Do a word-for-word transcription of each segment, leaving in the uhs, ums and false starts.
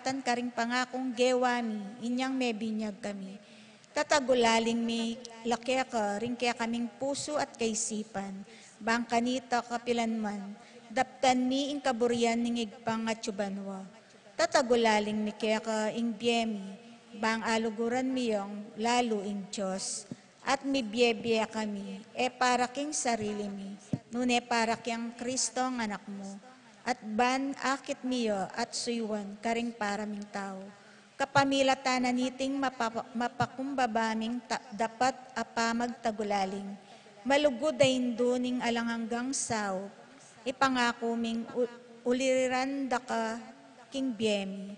masaktan karing pangakung gewa mi inyang mebinyag kami. Tatagulaling mi la keka ring kekaming pusu at kaisipan, bang kanita kapilanman, daptan mi ing kaburian ning Ibpang atsu banua. Tatagulaling mi keka ing bie mi, bang aluguran mi yang lalu ing Dios, at mibie-bie kami, e para king sarili mi, nune para kang Kristong Anak mu, at ban akit mi ya at suyuan karing para ming tau. Kapamilatan na niting mapa-, mapakumbaba ming ta-, dapat a pamagtagulaling, malugud a indu ning alang anggang saup, ipangaku ming u-, uliran da ka king bie mi.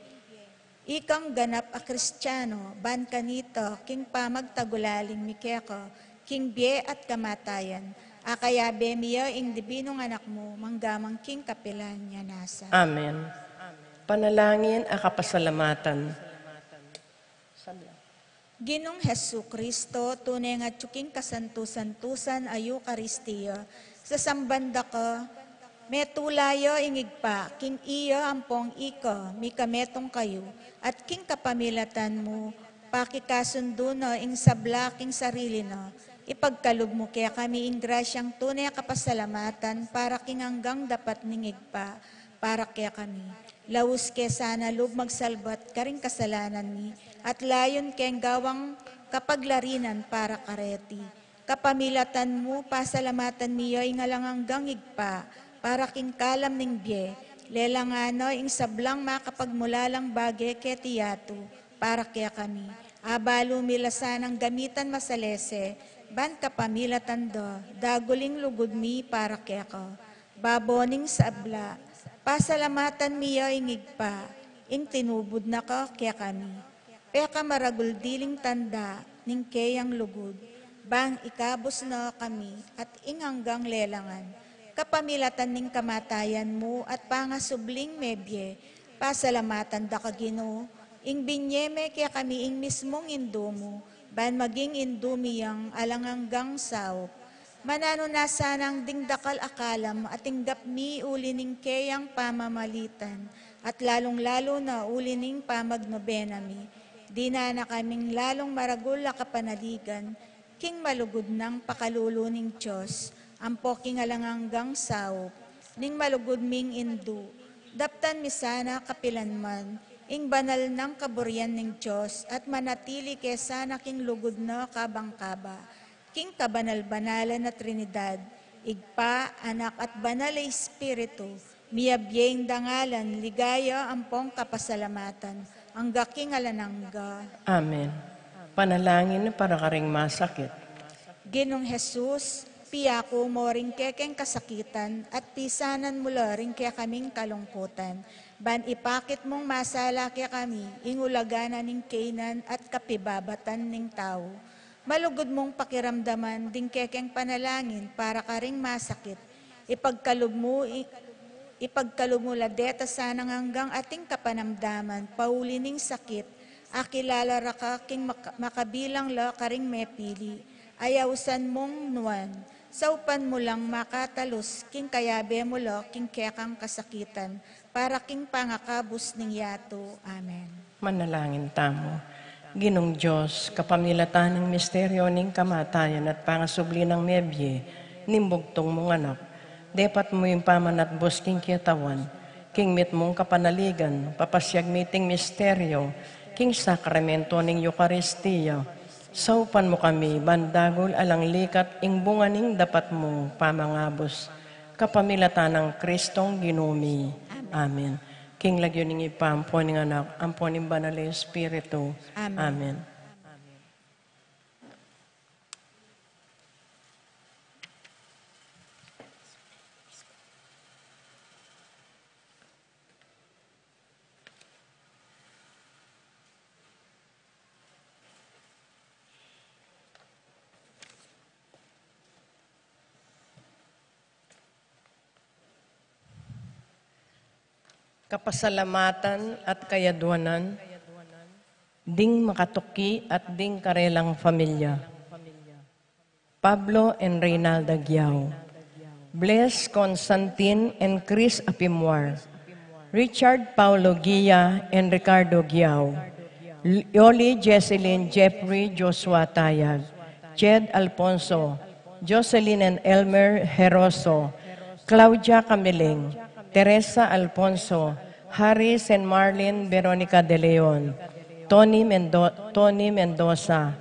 Ikang ganap a Kristiano, ban kanita king pamagtagulaling mi keka king bie at kamatayan, a kayabe mi ya ing dibinung Anak mu, mangga man king kapilan nya nasa. Amen. Panalangin a kapasalamatan. Ginung Jesu Kristo, tune ngang atsu king kasantu-santusan a Eukaristia, sasamban da ka, metula ya ing Ibpa, king iya ampong ika, mikametung kayu, at king kapamilatan mu, pakikasundu na ing sabla king sarili na, ipagkalub mu kekami ing grasyang tune kapasalamatan para king anggang dapat ning Ibpa, para kekami. Laus ke sana lub magsalbat karing kasalanan mi, at layun keng gawang kapaglarinan para kareti. Kapamilatan mu, pasalamatan mi ya ing alang anggang Ibpa, para king kalam ning bie, lelangan na ing sablang makapagmulalang bage keti yatu, para kekami. Abalu mi la sanang gamitan masalese, ban kapamilatan da, dagul ing lugud mi para keka. Babo ning sabla, pasalamatan mi ya ing Ibpa, ing tinubud na ka kekami. Pekamaragul diling tanda ning keyang lugud, bang ikabus na kami at ing anggang lelangan. Kapamilatan ning kamatayan mu at pangasubling mebie, pasalamatan da ka Ginu, ing binye me kekami ing mismung indu mu, ban maging indu mi yang alang anggang saup. Mananu na sanang ding dakal a kalam a tinggap mi uli ning keyang pamamalitan, at lalung-lalu na uli ning pamagnobena mi. Dina na kaming lalung maragul a kapanaligan, king malugud nang pakalulu ning Dios, ampo king alang anggang saup, ning malugud ming indu. Daptan mi sana kapilanman, ing banal nang kaburian ning Dios, at manatili ke sana king lugud na kabang kaba. King kabanal-banalan a Trinidad, Ibpa, Anak, at Banal a Espiritu, miyabie ing dangalan, ligaya, ampong kapasalamatan, angga king alang angga. Amen. Panalangin para karing masakit. Ginung Jesus, piyaku mo ring kekeng kasakitan, at pisanan mu la ring kekaming kalungkutan, ban ipakit mung masala kekami, ing ulaga na ning kaynan at kapibabatan ning tau. Malugud mung pakiramdaman ding kekeng panalangin para karing masakit. Ipagkalub mu, i-, ipagkalub mu la deta sanang anggang ating kapanamdaman, pauli ning sakit, akilala ra ka king maka-, makabilang la karing mepili. Ayausan mung nuan, saupan mu lang makatalus king kayabe mu la king kekang kasakitan, para king pangakabus ning yatu. Amen. Manalangin tamu. Ginung Dios, kapamilatan ning misteryo ning kamatayan at pangasubli nang mebie ning bugtung mung Anak, depat mu ing pamanatbus king ketawan, king mitmung kapanaligan, papasiag mi iting misteryo king sakramento ning Eukaristia. Saupan mu kami, ban dagul alang likat ing bunga ning dapat mung pamangabus. Kapamilatan nang Kristong Ginu mi. Amen. Amen. King lagyu ning Ibpa, ampo ning Anak, ampo ning Banal a Espiritu. Amen. Amen. Kapasalamatan at kayadwanan ding makatuki at ding karelang familia. Pablo and Reynalda Guiao. Bless Constantine and Chris Apimwar. Richard Paulo Guia and Ricardo Guiao, Yoli Jesselyn Jeffrey Joshua Tayag, Jed Alfonso, Jocelyn and Elmer Heroso, Claudia Camiling, Teresa Alfonso, Harris and Marlene Veronica De Leon, Tony, Mendo- Tony Mendoza,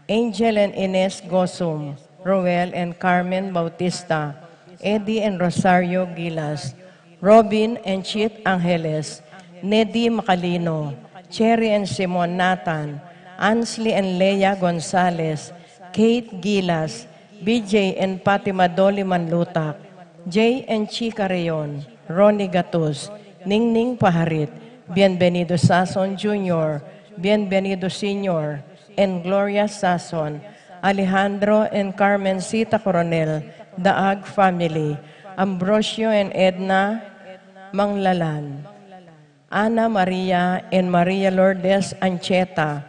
Angel and Ines Gosum, Roel and Carmen Bautista, Eddie and Rosario Gilas, Robin and Chit Angeles, Nedi Macalino, Cherry and Simon Nathan, Ansley and Leia Gonzalez, Kate Gilas, B J and Fatima Dolly Manlutak, Jay and Chica Reon, Ronnie Gatus, Ningning Paharit, Bienvenido Sason Junior, Bienvenido Senior, and Gloria Sason, Alejandro and Carmencita Coronel, Daag family, Ambrosio and Edna Manglalan, Ana Maria and Maria Lourdes Ancheta,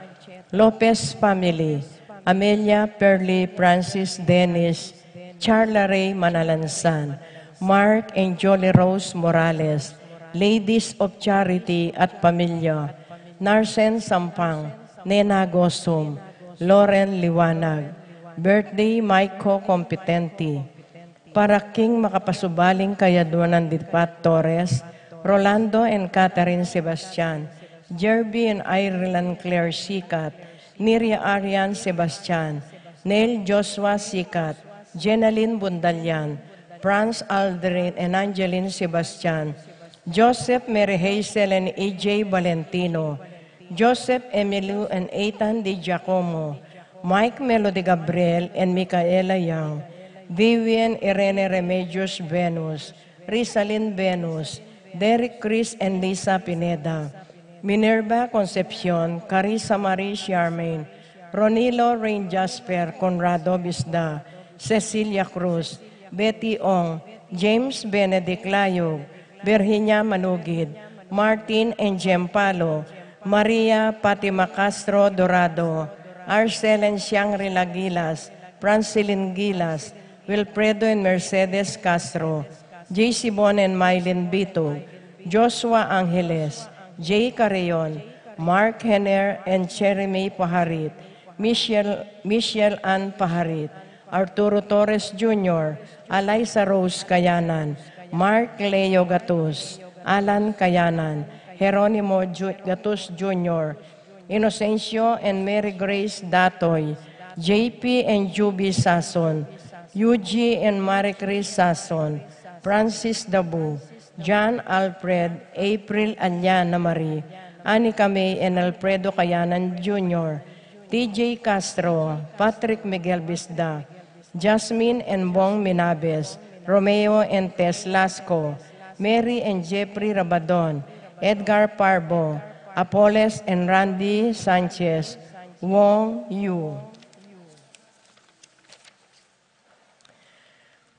Lopez family, Amelia, Pearly, Francis, Dennis, Charla Ray Manalansan, Mark and Jolie Rose Morales, Ladies of Charity at Pamilya, Narsen Sampang, Nena Gosum, Loren Liwanag, birthday Maiko Competente, para king makapasubaling kayaduanan di Pat Torres, Rolando and Catherine Sebastian, Jerby and Ireland Claire Sikat, Niria Arian Sebastian, Neil Joshua Sikat, Jenaline Bundalian, Franz Aldrin and Angeline Sebastian, Joseph Mary Hazel and E J Valentino, Joseph Emilio and Ethan Di Giacomo, Mike Melody Gabriel and Micaela Young, Vivian Irene Remedios Venus, Rizalin Venus, Derek Chris and Lisa Pineda, Minerva Concepcion, Carissa Marie Charmaine, Ronilo Rain Jasper, Conrado Bisda, Cecilia Cruz, Betty Ong, James Benedict Layug, Virginia Manugid, Martin and Jem Palo, Maria Fatima Castro Dorado, Arcel and Shangri-La Gilas, Francilin Gilas, Wilfredo and Mercedes Castro, J C Bon and Mylene Bitug, Joshua Angeles, Jay Carreon, Mark Henner and Jeremy Paharit, Michelle, Michelle Ann Paharit, Arturo Torres Junior, Eliza Rose Kayanan, Mark Leo Gatus, Alan Kayanan, Jeronimo Ju- Gatus Junior, Inocencio and Mary Grace Datoy, J P and Juby Sason, Yuji and Marie Chris Sason, Francis Dabu, John Alfred, April Aliana Marie, Anika May and Alfredo Kayanan Junior, T J Castro, Patrick Miguel Bisda, Jasmine and Bong Minabes, Romeo and Tess Lasco, Mary and Jeffrey Rabadon, Edgar Parbo, Apoles and Randy Sanchez, Wong Yu.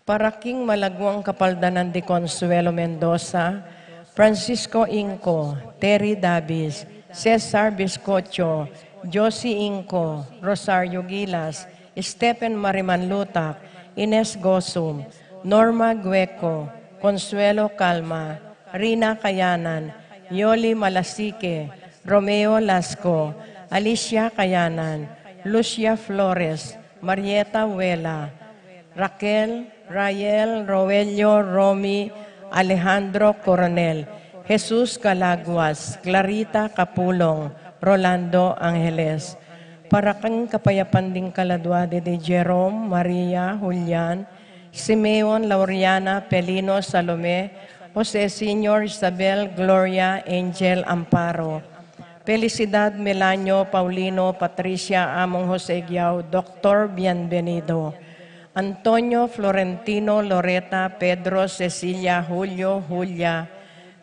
Para king malaguang kapaldanan di Consuelo Mendoza, Francisco Inco, Terry Davis, Cesar Biscocho, Josie Inco, Rosario Gilas, Stephen Mariman Lutak, Ines Gosum, Norma Gueco, Consuelo Calma, Rina Kayanan, Yoli Malasique, Romeo Lasco, Alicia Kayanan, Lucia Flores, Marieta Huela, Raquel, Rael, Roelio, Romy, Alejandro Coronel, Jesus Calaguas, Clarita Capulong, Rolando Angeles. Para king kapayapan ding kaladua di Jerome, Maria, Julian, Simeon, Lauriana, Pelino, Salome, Jose Senior, Isabel, Gloria, Angel, Amparo, Felicidad, Melanio, Paulino, Patricia, Among Jose Guiao, Doctor Bienvenido, Antonio, Florentino, Loreta, Pedro, Cecilia, Julio, Julia,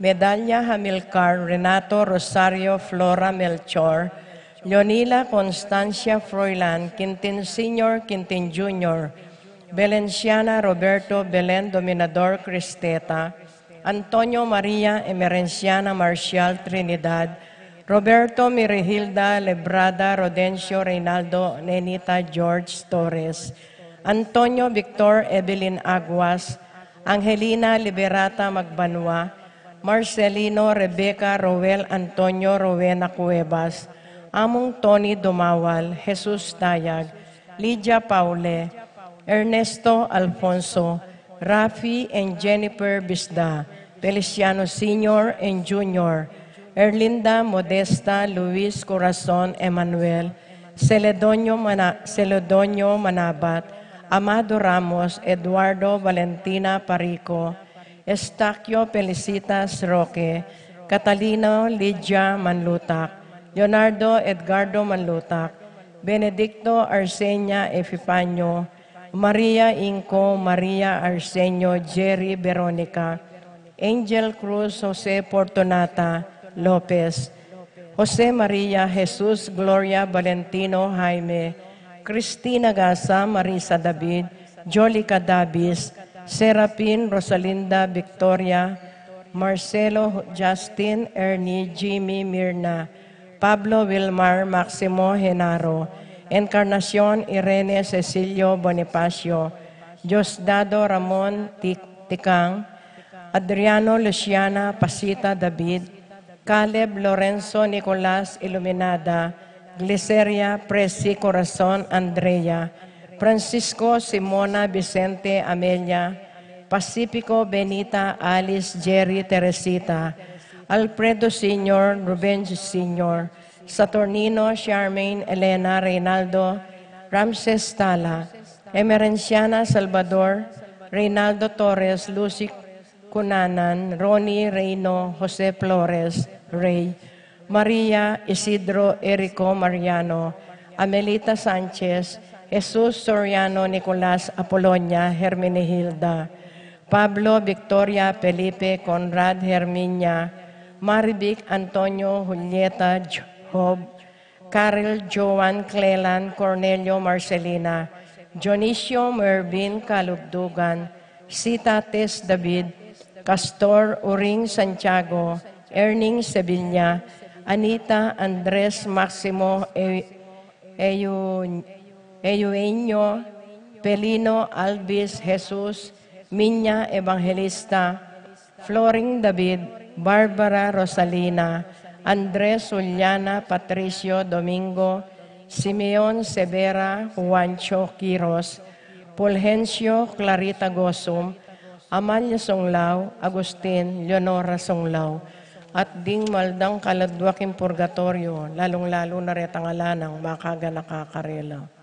Medalla, Hamilcar, Renato, Rosario, Flora, Melchor, Leonila, Constancia, Froilan, Quintin Senior, Quintin Junior, Belenciana, Roberto, Belen, Dominador, Cristeta, Antonio, Maria, Emerenciana, Marcial, Trinidad, Roberto, Mirihilda, Lebrada, Rodencio, Reynaldo, Nenita, George, Torres, Antonio, Victor, Evelyn, Aguas, Angelina, Liberata, Magbanua, Marcelino Rebecca Roel Antonio Rowena Cuevas, Among Tony Dumawal, Jesus Dayag, Lydia Paule, Ernesto Alfonso, Rafi and Jennifer Bisda, Feliciano Senior and Junior, Erlinda Modesta Luis Corazon Emmanuel, Celedonio Mana-, Celedonio Manabat, Amado Ramos, Eduardo Valentina Parico, Estaquio Felicitas Roque, Catalino Lydia Manlutac, Leonardo Edgardo Manlutac, Benedicto Arsenia Epifanio, Maria Inco, Maria Arsenio, Jerry Veronica, Angel Cruz, Jose Fortunata Lopez, Jose Maria Jesus, Gloria Valentino Jaime, Cristina Gasa, Marisa David, Jolica Davis, Serapin Rosalinda Victoria, Marcelo Justin, Ernie, Jimmy, Mirna, Pablo Wilmar, Maximo Genaro, Encarnacion Irene Cecilio Bonifacio, Diosdado Ramon Ti-, Ticang, Adriano Luciana Pasita David, Caleb Lorenzo Nicolas Iluminada, Gliceria Presi Corazon Andrea, Francisco Simona Vicente Amelia, Pacifico Benita Alice Jerry Teresita, Alfredo Senior, Ruben Senior, Saturnino Charmaine Elena Reynaldo, Ramses Tala, Emerenciana Salvador, Reynaldo Torres, Lucy Cunanan, Ronnie Reino, Jose Flores Rey, Maria Isidro Erico Mariano, Amelita Sanchez, Jesus Soriano, Nicolas Apolonia, Herminihilda, Pablo Victoria Felipe Conrad Herminia, Marivic Antonio Julieta Job, Carol Joan Clelan Cornelio Marcelina, Dionisio Mervin Calugdugan, Sita Tess David, Castor Uring Santiago, Erning Sevilla, Anita Andres Maximo Eu-, Eu-, Eugenio, Pelino Alvis Jesus, Minya Evangelista, Floring David, Barbara Rosalina, Andres Juliana Patricio Domingo, Simeon Severa, Juancho Quiros, Fulgencio Clarita Gosum, Amalia Sunglaw, Agustin, Leonora Sunglaw, at ding maldang kaladwa king purgatoryo, lalung-lalu na retang alang makaganaka karela.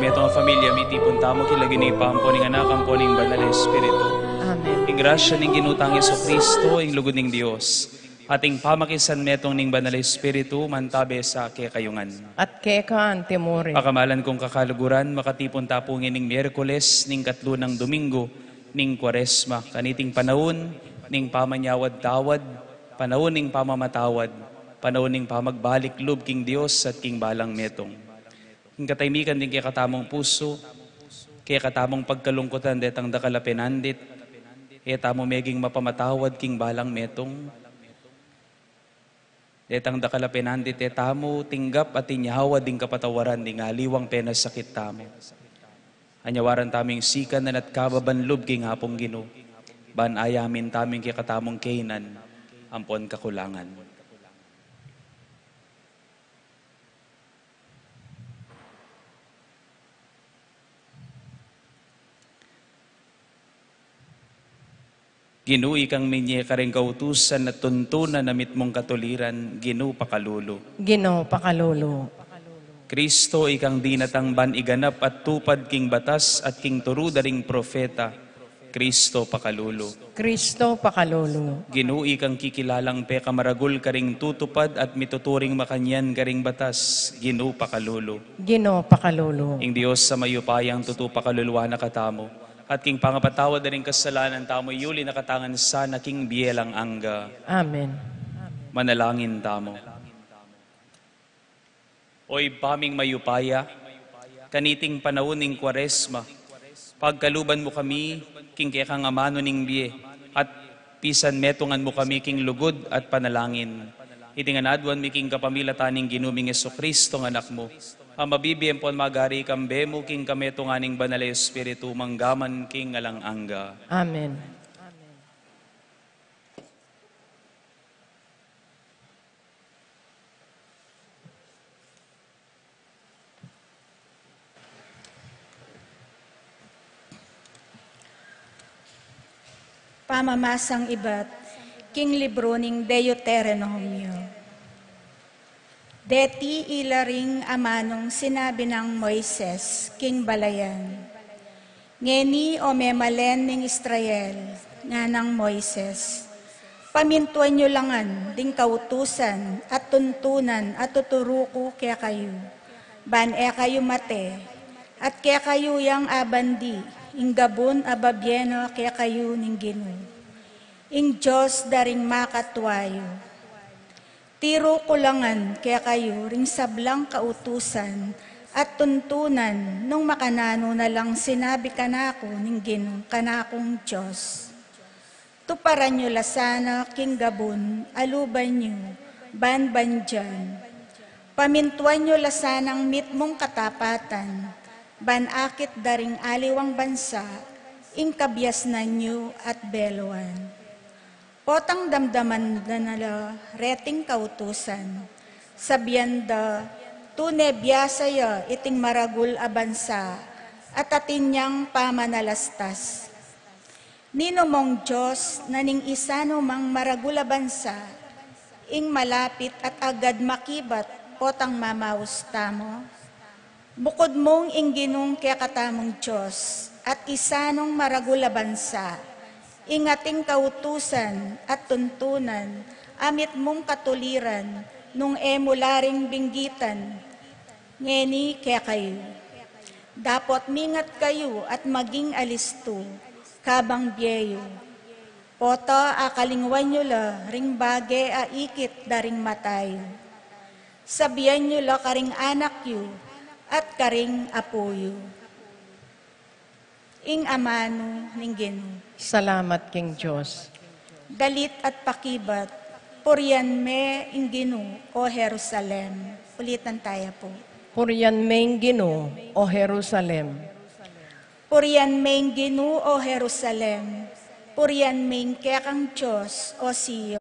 Metung a familia, mitipun tamu king lagyu ning Ibpa, ampo ning Anak, ampo ning Banal a Espiritu. Amen. Ing grasya ning Ginu tang Jesucristo, ing lugud ning Dios, at ing pamakisanmetung ning Banal a Espiritu, mantabe sa kekayu ngan. At keka antimurin. Pakamalan kung kakaluguran, makatipun ta pu ngening Miyerkules ning katlu nang Domingo ning Kuaresma, kaniting panaun ning pamanyawad-tawad, panaun ning pamamatawad, panaun ning pamagbalik lub king Dios at king balang metung. King katahimikan ding kekatamung pusu, kekatamung pagkalungkutan detang dakal a penandit, e tamu meging mapamatawad king balang metung. Detang dakal a penandit, e tamu tinggap at inyawad ding kapatawaran ding aliwang penasakit tamu. Anyawaran tamu ing sikanan at kababan lub king Apung Ginu, ban ayamin tamu ing kekatamung kainan ampon kakulangan. Ginu, ikang minye karing kautusan at tuntunan a mitmung katuliran, Ginu, pakalulu. Ginu, pakalulu. Kristo, ikang dinatang ban iganap at tupad king batas at king turu da ring propeta, Kristo, pakalulu. Kristo, pakalulu. Ginu, ikang kikilalang pekamaragul karing tutupad at mituturing makanyan karing batas, Ginu, pakalulu. Ginu, pakalulu. Ing Dios a mayupayang tutu pakaluluan na katamu, at king pangapatawad da ring kasalanan tamu, yuli na katamu ngan sana king bie alang angga. Amen. Manalangin tamu. O Ibpa ming mayupaya, kaniting panaun ning Kuaresma, pagkaluban mu kami king kekang amanu ning bie, at pisanmetungan mu kami king lugud at panalangin. Iti ngan aduan mi king kapamilatan ning Ginu ming Jesucristo nga Anak mu, a mabibie ampon magari kambe mu king kametungan ning Banal a Espiritu, mangga man king alang angga. Amen. Pamamasang ibat king libru ning Deuteronomio. Deti ila ring amanung sinabi nang Moises king balayan. Ngeni, o memalen ning Israel, nganang Moises, pamintuan yu la ngan ding kautusan at tuntunan a tuturu ku kekayu, ban e kayu mate, at kekayu yang abandi ing gabun a babie na kekayu ning Ginu, ing Dios da ring makatua yu. Tiru ku la ngan kekayu ring sablang kautusan at tuntunan nung makananu na lang sinabi kanaku ning Ginu kanakung Dios. Tuparan yu la sana king gabun a luban yu ban bandian. Pamintuan yu la sanang mitmung katapatan, ban akit da ring aliwang bansa ing kabiasnan yu at beluan. Potang damdaman da na la reting kautusan, sabian da, tune biasa ya iting maragul a bansa, at atin yang pamanalastas. Ninu mong Dios na ning isa nu mang maragul a bansa ing malapit at agad makibat potang mamaus tamu? Bukud mung ing Ginung kekatamung Dios at isa nung maragul a bansa, ing ating kautusan at tuntunan a mitmung katuliran nung e mu la ring binggitan ngeni kekayu. Dapot mingat kayu at maging alistu kabang bie yu. Pota akalingwan yu la ring bage a ikit da ring mata yu. Sabian yu la karing anak yu at karing apu yu. Ing amanu ning Ginu. Salamat king Dios. Dalit at pakibat, purian me ing Ginu, o Jerusalem. Ulitan taya pu. Purian me ing Ginu, o Jerusalem. Purian me ing Ginu, o Jerusalem. Purian me ing kekang Dios, o Sion.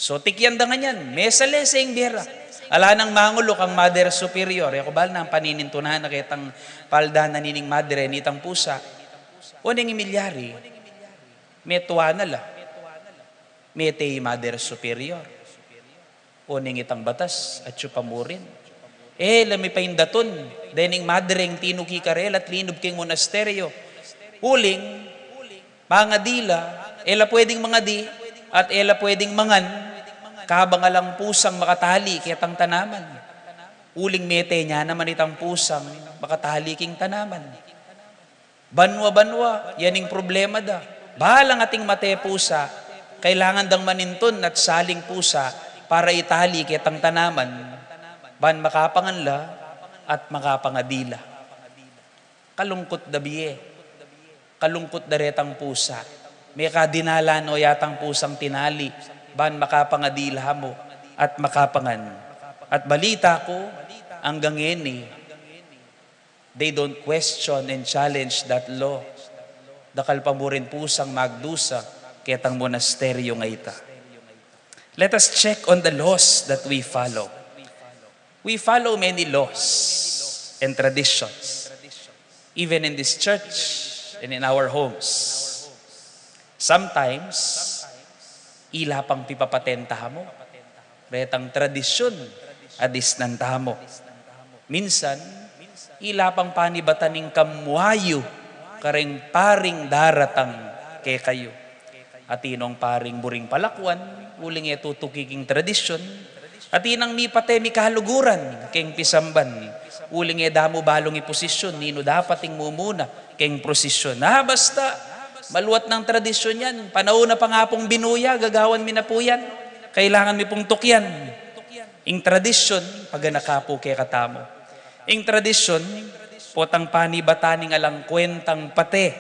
So, tikyan da ngan yan, mesale seng bie ra. Ala nang mangulu kang Mother Superior, e ku bal nang paninintunan na ketang palda na nining madre, nitang pusa. O neng milyari, metua na la, mete i Mother Superior. O neng itang batas, atyu pa mu rin. E la mipaindatun dening madreng tinuki karela at linub keng monasteryo. Uling, mangadi la, e la pwedeng mangadi, at e la pwedeng mangan, kabang alang pusang makatali ketang tanaman. Uling mete ne naman itang pusang makatali king tanaman. Banua-banua, yan ing problema da. Balang ating mate pusa, kailangan dang manintun at saling pusa para itali ketang tanaman, ban makapangan la at makapangadi la. Kalungkut da bie. Kalungkut da retang pusa. Mekadinalan o yatang pusang tinali, ban makapangadi la mu at makapangan. At balita ku, anggang ngeni, they don't question and challenge that law. Dakal pa mu rin pusang magdusa ketang monasteryo a ita. Let us check on the laws that we follow. We follow many laws and traditions, even in this church and in our homes. Sometimes, ila pang pipapatenta mu retang tradisyun a disnan tamu. Minsan, ila pang panibatan ning kamwayu kareng paring daratang kekayu. Atin nong paring buring palakuan, uling e tutuki king tradisyun. Atin nang mipate mikaluguran keng pisamban, uling e da mu balung iposisyun ninu dapat ing mumuna keng prosisyun. Ah, basta, maluat nang tradisyun yan. Panaun na pa nga pung binuya, gagawan mi na pu yan. Kailangan mi pung tukyan. Ing tradisyun, paganaka pu kekatamu. Ing tradisyun, potang panibatan ning alang kwentang pate.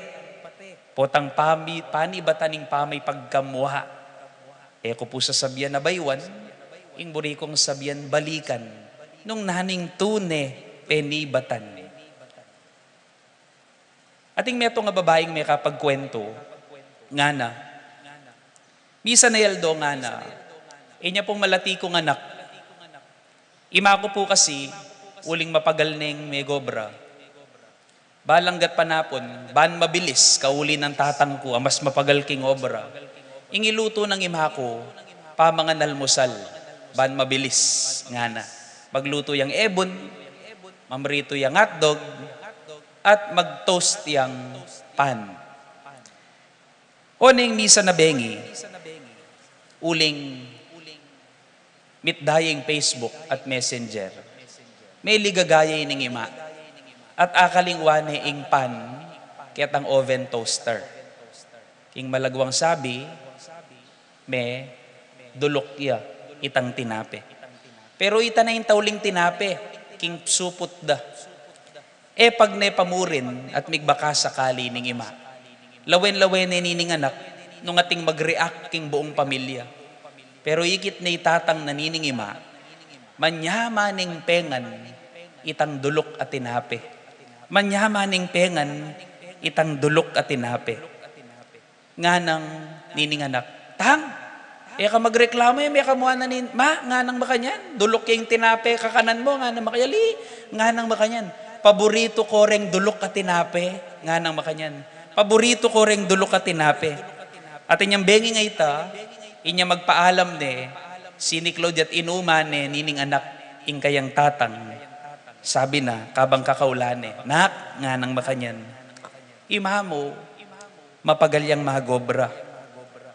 Potang pami-, panibatan ning pamipagkamwa. E ku pu sasabian a baywan, ing buri kung sabian balikan, nung naning tune penibatan. Ating metung a babaing mekapagkwentu, ngana, misan a aldo ngana, inya pung malati kung anak, ima ku pu kasi, uling mapagal neng megobra. Balang gatpanapun, ban mabilis, kauli nang tatang ku a mas mapagal king obra. Ing ilutu nang ima ku, pamangan almusal, ban mabilis, ngana. Maglutu yang ebun, mamritu yang hotdog, at mag-toast yang pan. O neng misan a bengi, uling mitda ya ing Facebook at Messenger, meligagaya ining ima, at akalingwan ne ing pan ketang oven toaster. King malagwang sabi, me, duluk ya itang tinape. Pero ita na ing tauling tinape, king suput da. E pagne pa mu rin at migbaka sakali ning ima. Lawen-lawen ne nining anak nung ating mag-react king buung pamilya. Pero ikit ne i tatang na nining ima, manyaman neng pengan itang duluk a tinape. Manyaman neng pengan itang duluk a tinape. Nganang nining anak, "Tang, e ka magreklamu, e, me ka mua na nin-, ma," nganang makanyan, "duluk ya ing tinape kakanan mu," nganang makanyan, "Li," nganang makanyan, "paburitu ko reng duluk a tinape," nganang makanyan, "paburitu ko reng duluk a tinape." At inyang bengi a ita, inya magpaalam ne, siniklaud ya't inuman ne nining anak ing kayang tatang. Sabi na, kabang kakaulan ne, "Nak," nganang makanyan, "Ima mu, mapagal yang magobra.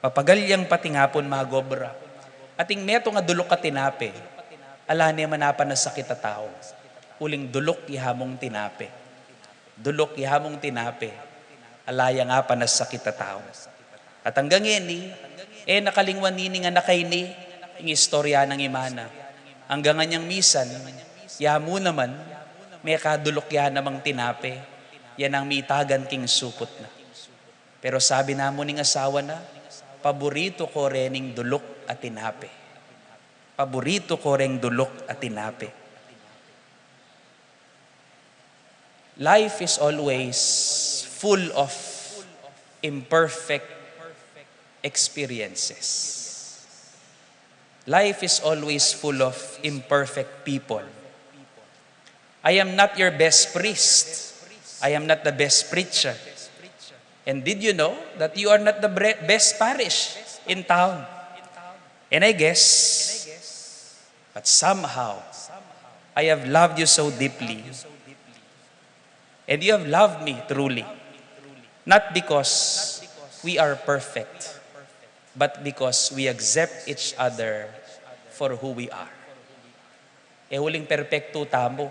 Mapagal yang patingapun magobra. Ating metung a duluk a tinape, ala ne man apanasakit a tau. Uling duluk ya mung tinape. Duluk ya mung tinape, ala yang apanasakit a tau." At anggang ngeni, e na kalingwan nining anak a ini ing istorya nang ima na. Anggang nganyang misan, ya mu naman, mekaduluk ya namang tinape, ya nang mitagan king suput na. Pero sabi na mu ning asawa na, "Paburitu ko reng duluk a tinape. Paburitu ko reng duluk a tinape." Life is always full of imperfect experiences. Life is always full of imperfect people. I am not your best priest. I am not the best preacher. And did you know that you are not the bre- best parish in town? And I guess, but somehow, I have loved you so deeply. And you have loved me truly. Not because we are perfect, but because we accept each other for who we are. E uling perpektu tamu,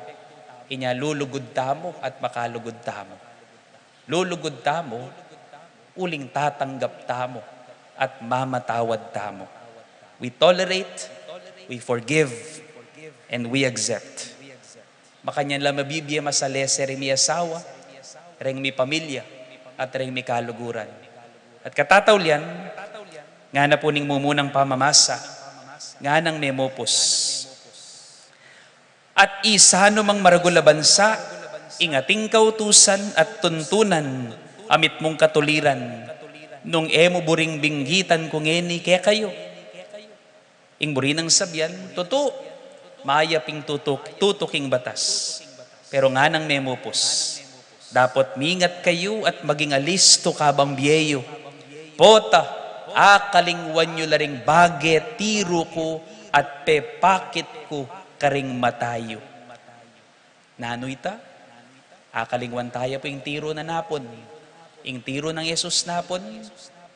inya lulugud tamu at makalugud tamu. Lulugud tamu, uling tatanggap tamu at mamatawad tamu. We tolerate, we forgive, and we accept. Makanyan la mabibie masalese reng miasawa, reng mipamilya, at reng mikaluguran. At katataulian, ngana pu ning mumunang pamamasa, nganang memupus. At isanu mang maragul a bansa, ing ating kautusan at tuntunan, amit mung katuliran, nung e mu buring binggitan ku ngeni kekayu. Ing buri nang sabian, tutu, mayap ing tutuk, tutuking batas. Pero nganang memupus, dapot mingat kayu at maging alistu kabang bie yu. Pota, akalingwan yu la ring bage tiru ku at pepakit ku karing mata yu. Nanu ita? Akalingwan taya pu ing tiru na napun. Ing tiru nang Jesus napun,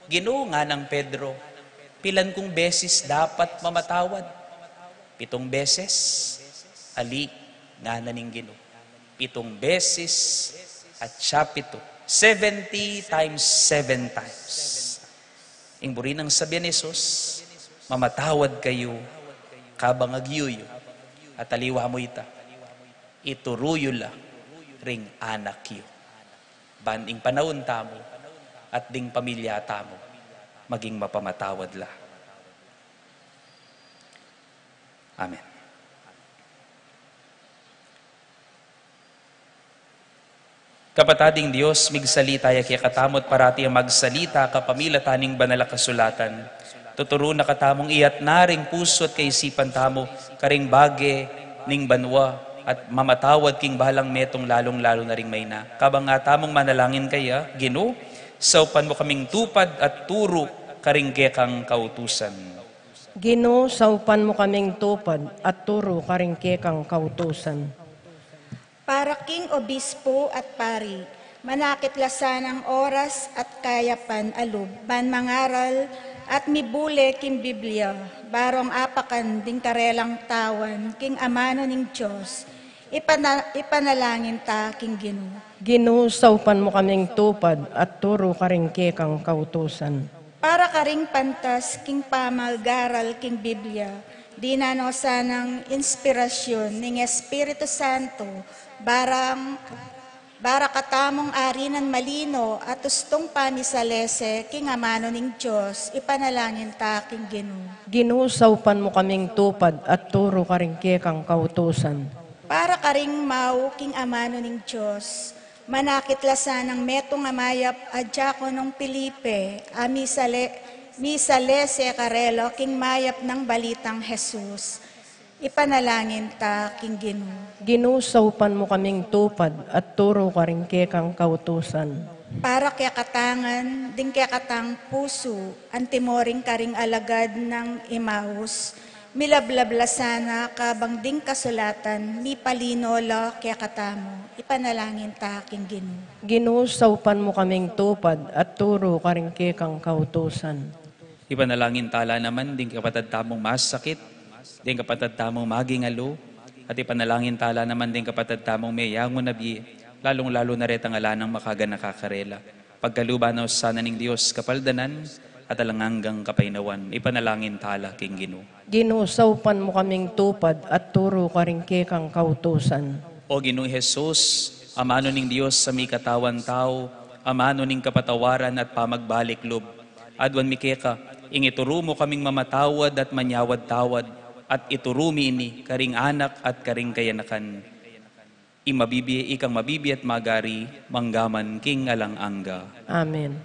Ginu, nganang Pedro, pilan kung beses dapat mamatawad? Pitung beses? Ali, ngana ning Ginu. Pitung beses at syapitu. Seventy times seven times. Ing buri nang sabian Jesus, mamatawad kayu kabang agyuyu. At aliwa mu ita, ituru yu la ring anak yu. Ban ing panaun tamu at ding pamilya tamu maging mapamatawad la. Amen. Kapatad, ing Dios, migsalita ya kekatamu at parati yang magsalita kapamilatan ning Banal a Kasulatan. Tuturu na katamung iyatas na ring pusu at kaisipan tamu karing bage ning banua at mamatawad king balang metung, lalung-lalu na ring maina. Kabang atamung manalangin kaya, Ginu, saupan mu kaming tupad at turu karing kekang kautusan. Ginu, saupan mu kaming tupad at turu karing kekang kautusan. Para king obispo at pari, manakit la sanang oras at kayapan a lub ban mangaral at mibule king Biblia, barong apakan ding karelang tawan king amanu ning Dios, ipana-, ipanalangin ta king Ginu. Ginu, saupan mu kaming tupad at turu karing kekang kautusan. Para karing pantas king pamagaral king Biblia, dinan no sanang inspirasyun ning Espiritu Santo, barang, bara katamung arinan malino at ustung pamisalese king amanu ning Dios, ipanalangin ta king Ginu. Ginu, saupan mu kaming tupad at turu karing kekang kautusan. Para karing mau king amanu ning Dios, manakit la sanang metung a mayap a diakonong Felipe, a misale-, misalese karela king mayap nang balitang Jesus. Ipanalangin ta king Ginu. Ginu, saupan mu kaming tupad at turu karing kekang kautusan. Para kekatangan, ding kekatang pusu, antimo ring karing alagad nang Emaus, milablab la sana kabang ding kasulatan, mipalino la kekatamu. Ipanalangin ta king Ginu. Ginu, saupan mu kaming tupad at turu karing kekang kautusan. Ipanalangin ta la naman ding kapatad tamung masakit, ding kapatad tamung magingalu, at ipanalangin ta la naman ding kapatad tamung meyangu na bie, lalung-lalu na retang ala nang makaganaka karela. Pagkaluban no sana ning Dios kapaldanan at alang anggang kapaynawan. Ipanalangin ta la king Ginu. Ginu, saupan mu kaming tupad at turu karing kekang kautusan. O Ginu Jesus, amanu ning Dios a mikatawan tau, amanu ning kapatawaran at pamagbalik lub, aduan mi keka, ing ituru mu kaming mamatawad at manyawad-tawad, at ituru mi ini karing anak at karing kayanakan. Ing mabibie, ikang mabibie at magari, manggaman king alang angga. Amen.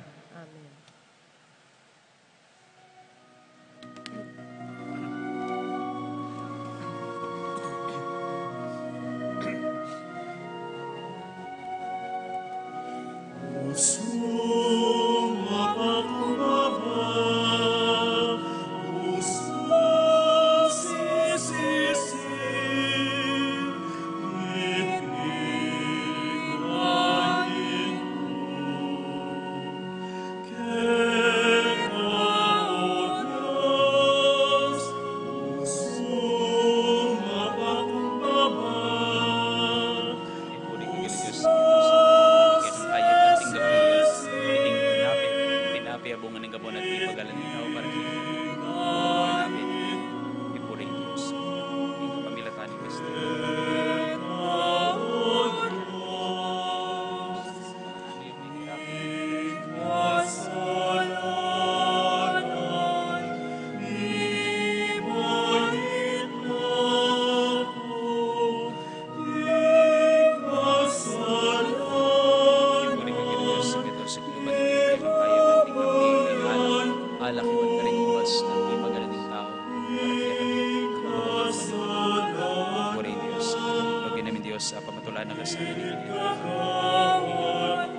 Sa pamatulan na kasali.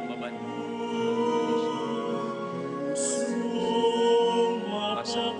Baban. Pasa.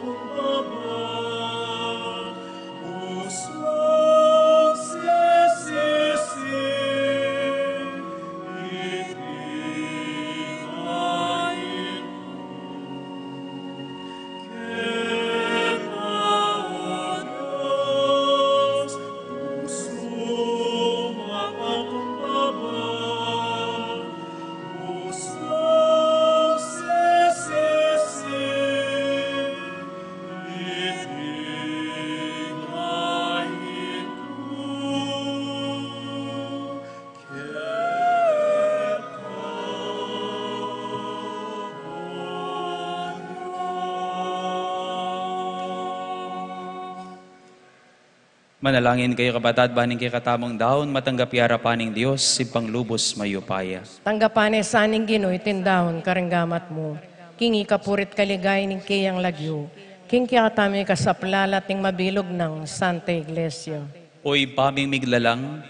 Manalangin kayu, kapatad, ban ing kekatamung daun matanggap ya arapan ning Dios, Ibpang lubus mayupaya. Tanggapan na sa ning Ginu iting daun karing gamat mu, king ikapuri't kaligayan ning keyang lagyu, king kekatamung kasaplalan at ning mabilug nang Santa Iglesia. O Ibpa ming miglalang,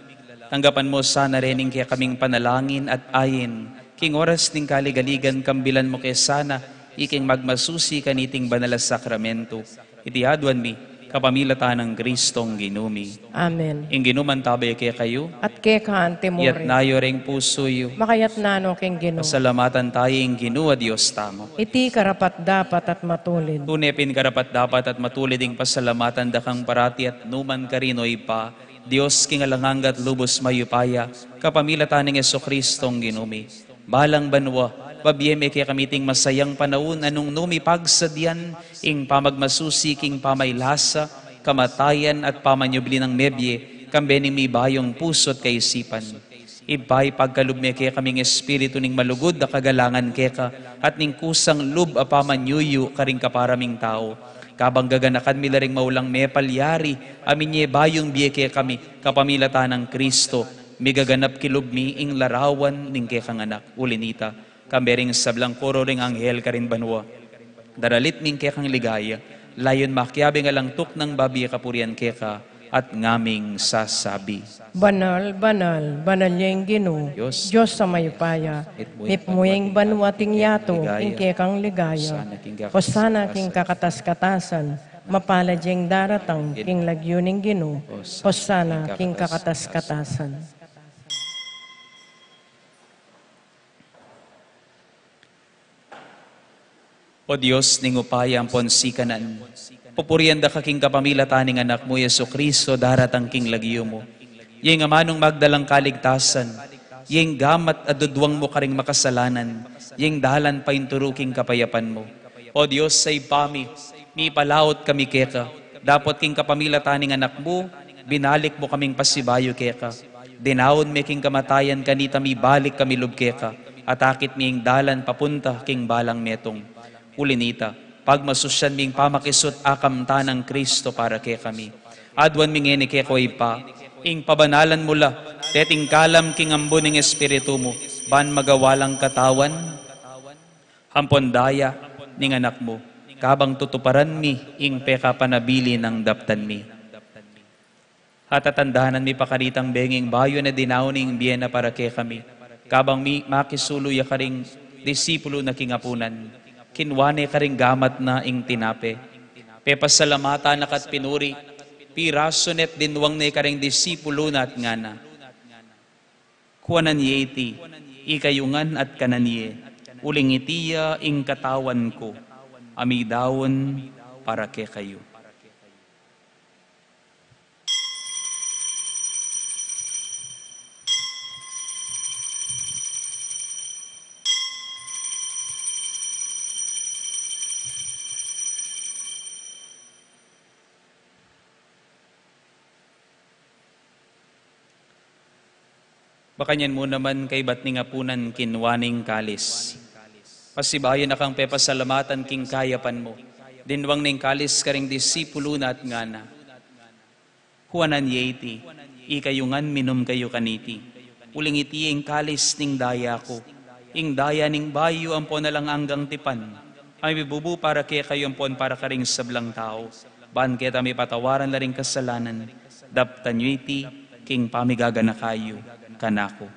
tanggapan mu sana reng kekaming panalangin at ain, king oras ning kaligaligan kambilan mu ke sana, iking magmasusi kaniting banal a sakramento. Iti aduan mi, kapamilatan nang Kristong Ginu mi. Amen. Ing Ginu mantabe kekayu. At keka mu rin. Iyatas yu reng pusu yu. Makayatas no king Ginu. Pasalamatan tamu ing Ginu a Dios tamu. Iti karapat-dapat at matulid. Tune pin karapat-dapat at matulid ing pasalamatan da kang parati at nukarin man, O Ibpa, Dios king alang angga at lubus mayupaya, kapamilatan nang Jesukristong Ginu mi. Balang banua, babie me kekami iting masayang panaun a nung nu mi pagsadyan ing pamagmasusi king pamaylasa, kamatayan at pamanyubli nang mebie, kambe ning mibayung pusu at kaisipan. Ibpa, ipagkalub me kekaming espiritu ning malugud a kagalangan keka, at ning kusang lub a pamanyuyu karing kapara ming tau. Kabang gaganakan mi la ring maulang mepalyari, a minye bayung bie kekami, kapamilatan nang Kristo, migaganap kilub mi ing larawan ning kekang Anak. Uli nita, kambe ring sablang koro ring anghel karin banua, daralit mi ing kekang ligaya, layun makiabe ing alang tuknang babie kapurian keka, at ngaming sasabi. Banal, banal, banal ya ing Ginu, Dios, Dios a mayupaya, mipmu ya ing banua at ing yatu, ing kekang ligaya. Hosana king kakatas-katasan, mapalad ya ing daratang king lagyu ning Ginu, Hosana king kakatas-katasan. O Dios ning upaya ampon sikanan, pupurian da ka king kapamilatan ning Anak mu, Jesucristo, daratang king lagyu mu. Ya ing amanung magdalang kaligtasan, ya ing gamat a dudwang mu karing makasalanan, ya ing dalan painturu king kapayapan mu. O Dios a Ibpa mi, mipalaut kami keka, dapot king kapamilatan ning Anak mu, binalik mu kaming pasibayu keka. Dinaun me king kamatayan, kanita mibalik kami lub keka, at akit me ing dalan papunta king balang metung. Uli nita, pagmasusyan ming pamakisut a kamtan nang Kristo para kekami. Aduan mi ngeni keka, O Ibpa, ing pabanalan mu la, tetingkalam king ambun ning Espiritu mu, ban magawa lang katawan ampon daya ning Anak mu, kabang tutuparan mi ing pekapanabilin nang daptan mi. At tatandanan mi pa karitang benging bayu na dinaun ing bie na para kekami, kabang mi-, makisulu ya karing disipulu na king apunan, kinua ne karing gamat na, ing tinape, pepasalamatan na ka't pinuri, pirasu ne't dinwang ne karing disipulu na at ngana: Kuanan ye iti, ikayu ngan at kanan ye, uling iti ya ing katawan ku, a midaun para kekayu. Makanyan mu naman kaibat ning apunan, kinua ne ing kalis. Pasibayu na kang pepasalamatan king kayapan mu, dinwang ne ing kalis karing disipulu na at ngana: Kuanan ye iti, ikayu ngan minum kayu kaniti, uling iti ing kalis ning daya ku, ing daya ning bayu ampon alang anggang tipan, a mibubu para kekayu ampon para karing sablang tau, ban keta mipatawaran la ring kasalanan. Daptan yu iti king pamigaganaka yu kanaku.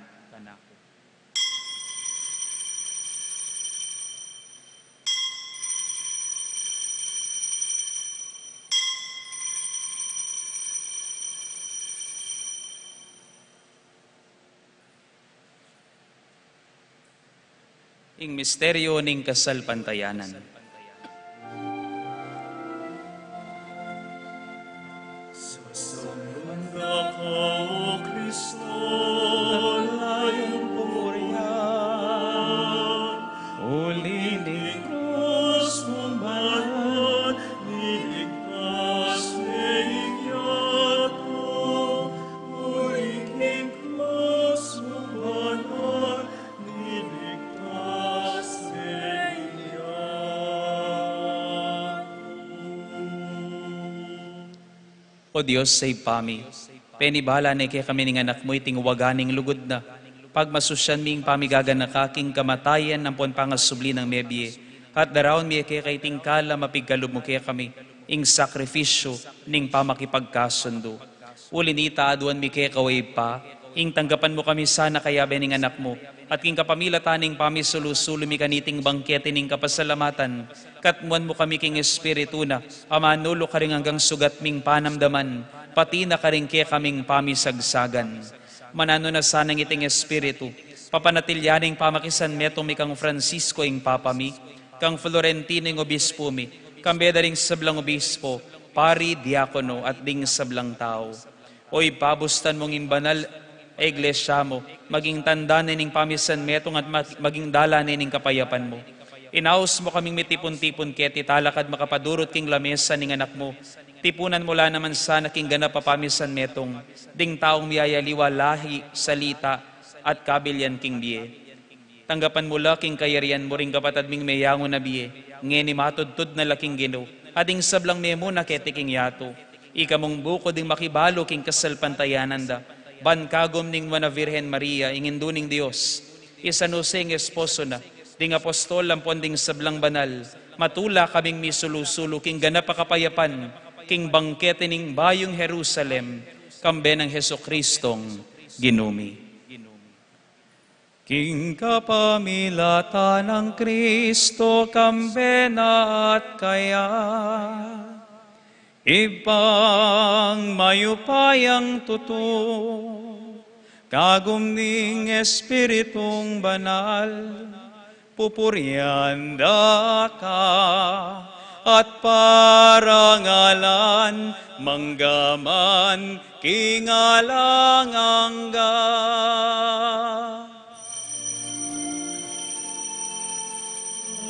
Ing misteryo ning kasalpantayanan. Sasangan da ka, O Kristo, layun purian, uli ning krus mung banal, niligtas ne ing yatu, uli ning krus mung banal, O Dios a Ibpa mi, penibala ne kekami ning Anak mu iting waga ning lugud na, pagmasusyan mi ing pamigaganaka king kamatayan ampon pangasubli nang mebie, at daraun mi keka iting kalam a pigkalub mu kekami, ing sakrifisyu ning pamakipagkasundu. Uli nita, aduan mi keka, o Ibpa, ing tanggapan mu kami sana kayabe ning Anak mu, at king kapamilatan ning pamisulu-sulu mi kaniting bangkete ning kapasalamatan, katmuan mu kami king Espiritu na, a manulu karing anggang sugat ming panamdaman, pati na karing kekaming pamisagsagan. Mananu na sanang iting Espiritu, papanatilian ing pamakisanmetung mi kang Francisco ing Papa mi, kang Florentino ing Obispu mi, kambe da ring sablang obispo, pari, diakono, at ding sablang tau. O Ibpa, bustan mung ing banal a Iglesia mu maging tanda ne ning pamisanmetung at mag-, maging dalan ne ning kapayapan mu. Inaus mu kaming mitipun-tipun keti talakad makapadurut king lamesa ning Anak mu. Tipunan mu la naman sana king ganap a pamisanmetung ding taung miyayaliwa lahi, salita, at kabilian king bie. Tanggapan mu la king kayarian mu ring kapatad ming meyangu na bie, ngeni matudtud na la king Ginu, at ding sablang memuna keti king yatu. Ika mung bukud ding makibalu king kasalpantayanan da, ban kagum ning Nuan a Virgen Maria, ing Indu ning Dios, i San Jose ing esposo na, ding apostol ampon ding sablang banal, matula kaming misulu-sulu king ganap a kapayapan, king bangkete ning bayung Jerusalem, kambe nang Jesucristong Ginu mi. King kapamilatan nang Kristo, kambe na at kaya, Ibpang mayupayang tutu, kagum ning Espiritung Banal, pupurian da ka at parangalan manggaman king alang angga.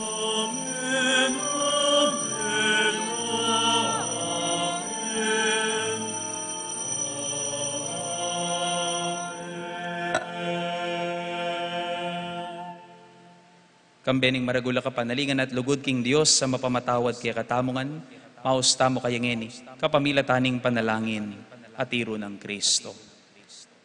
Amen, amen, amen. Kambe ning maragul a kapanalingan at lugud king Dios a mapamatawad kekatamu ngan, maus tamu kaya ngeni, kapamilatan ning panalangin a tiru nang Kristo.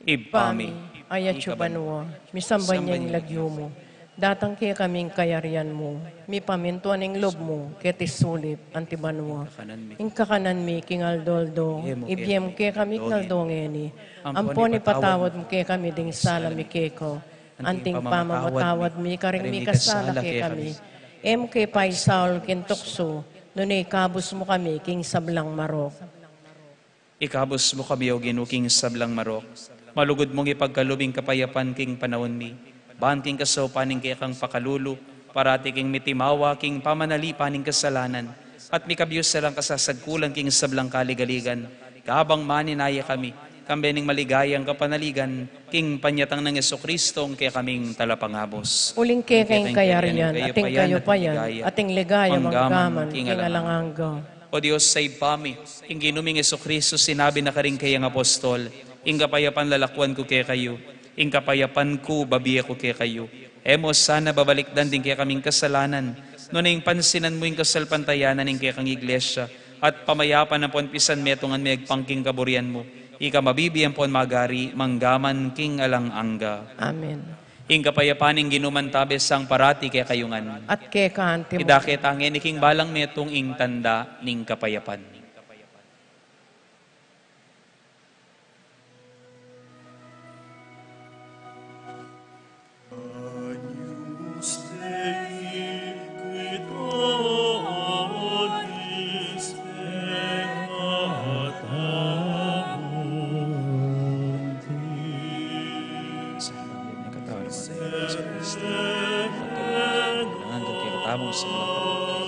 Ibpa mi, atsu ka banua, misamban ya ing lagyu mu, datang kekami ing kayarian mu, mipamintuan ing lub mu, keti sulip anti banua. Ing kakanan mi king aldo-aldo ibie mu kekami king aldo ngeni, ampon ipatawad mu kekami ding sala mi keka, anting pamamatawad mi karing mikasala kekami. E mu ke paisaul king tuksu, nune ikabus mu kami king sablang marok. Ikabus mu kami, O Ginu, king sablang marok. Malugud mung ipagkalub ing kapayapan king panaun mi, ban king kasaupan ning kekang pakalulu, parati kaming mitimawa king pamanalipan ning kasalanan, at mikabus sa lang kasasagkulan king sablang kaligaligan, kabang maninaya kami, kambe ning maligayang kapanaligan, king panyatang nang Jesucristo, ing kekaming Talapangabus. Uling keka ing kayarian, at ing kayupayan, at ing ligaya, manggaman king alang angga. O Dios a Ibpa mi, ing Ginu ming Jesucristo sinabi na karing kayang apostol, ing kapayapan lalakwan ku kekayu, ing kapayapan ku babie ku kekayu. E mu sana babalikdan ding kekaming kasalanan, nune ing pansinan mu ing kasalpantayanan ning kekang Iglesia, at pamayapan ampon pisanmetungan me agpang king kaburian mu, ika mabibie ampon magari manggaman king alang angga. Amen. Ing kapayapan ning Ginu mantabe sa parati kekayu ngan. At keka anti mu. Idake ta ngeni king balang metung ing tanda ning kapayapan. Nandun kekatamu sa mga kapatid.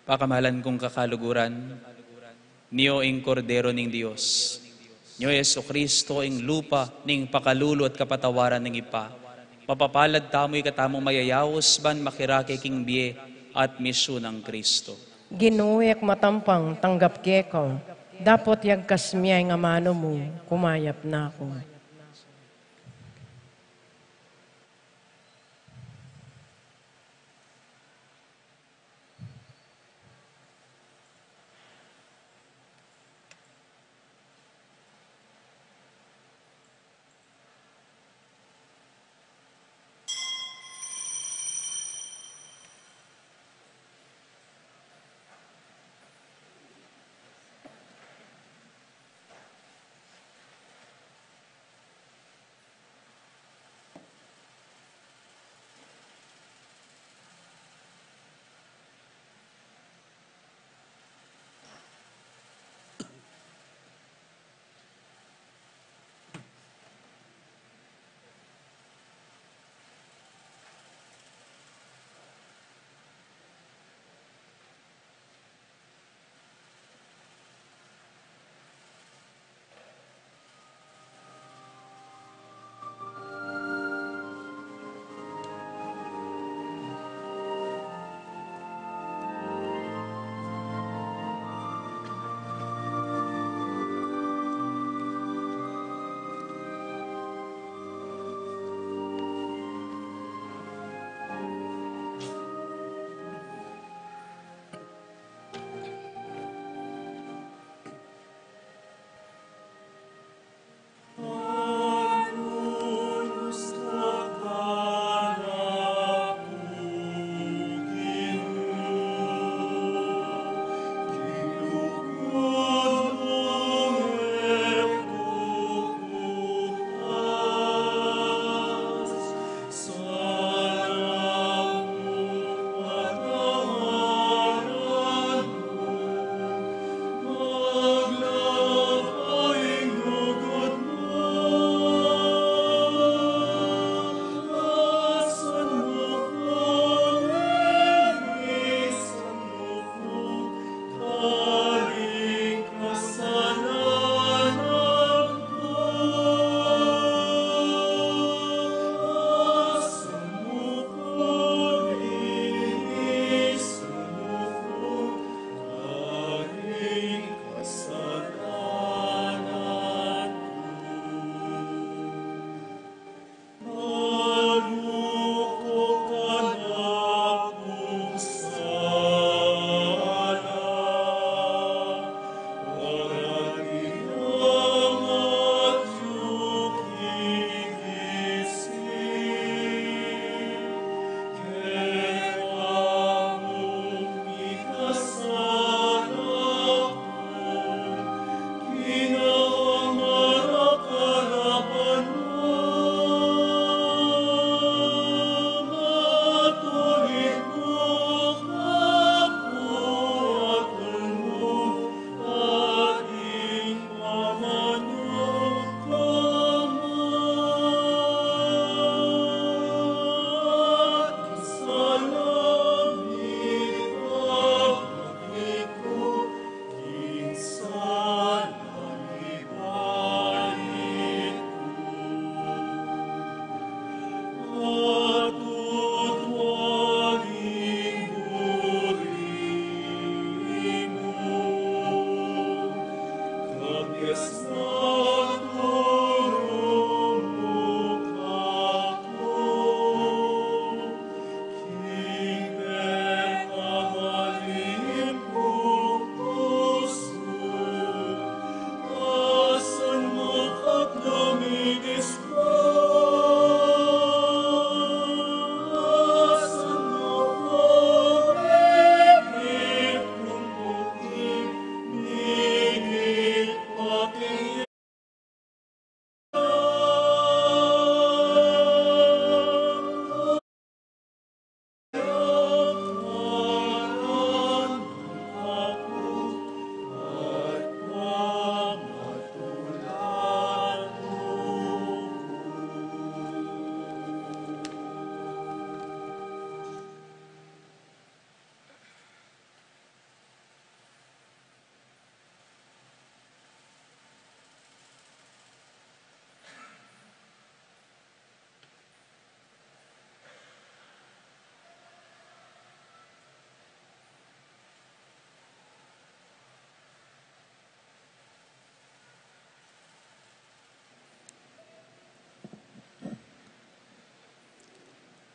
Pakamalan kung kakaluguran, nyo ing Kordero ning Dios, nyo Jesucristo, ing lupa ning pakalulu at kapatawaran ning Ibpa. Mapapalad tamu ikatamung mayayaus ban makirake king bie at misyun nang Kristo. Ginu, e ku matampang tanggap keka, dapot yagkas mu ing amanu mu, kumayap na ku.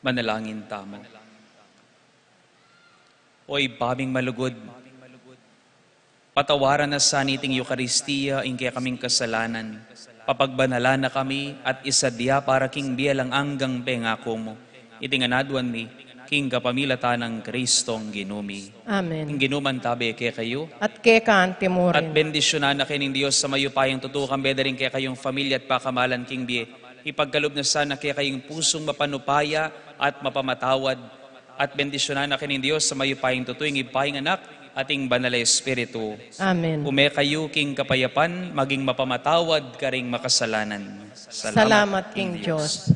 Manalangin tamu. O Ibpa ming malugud, patawaran na sa niting Eukaristia ing kekaming kasalanan, papagbanalan na kami at isadia para king bie alang anggang pengaku mu. Iti ngan aduan mi king kapamilatan nang Kristong Ginu mi. Amen. Ing Ginu mantabe kekayu. At keka antimurin. At bendisyunan na kayu ning Dios a mayupayang tutu, kambe da ring kekayung familia at pakamalan king bie. Ipagkalub na sana kekayu ing pusung mapanupaya at mapamatawad. At bendisyunan na kayu ning Dios a mayupayang tutu, ing Ibpa, ing Anak, at ing Banal a Espiritu. Amen. Ume kayu king kapayapan, maging mapamatawad karing makasalanan. Salamat king Dios.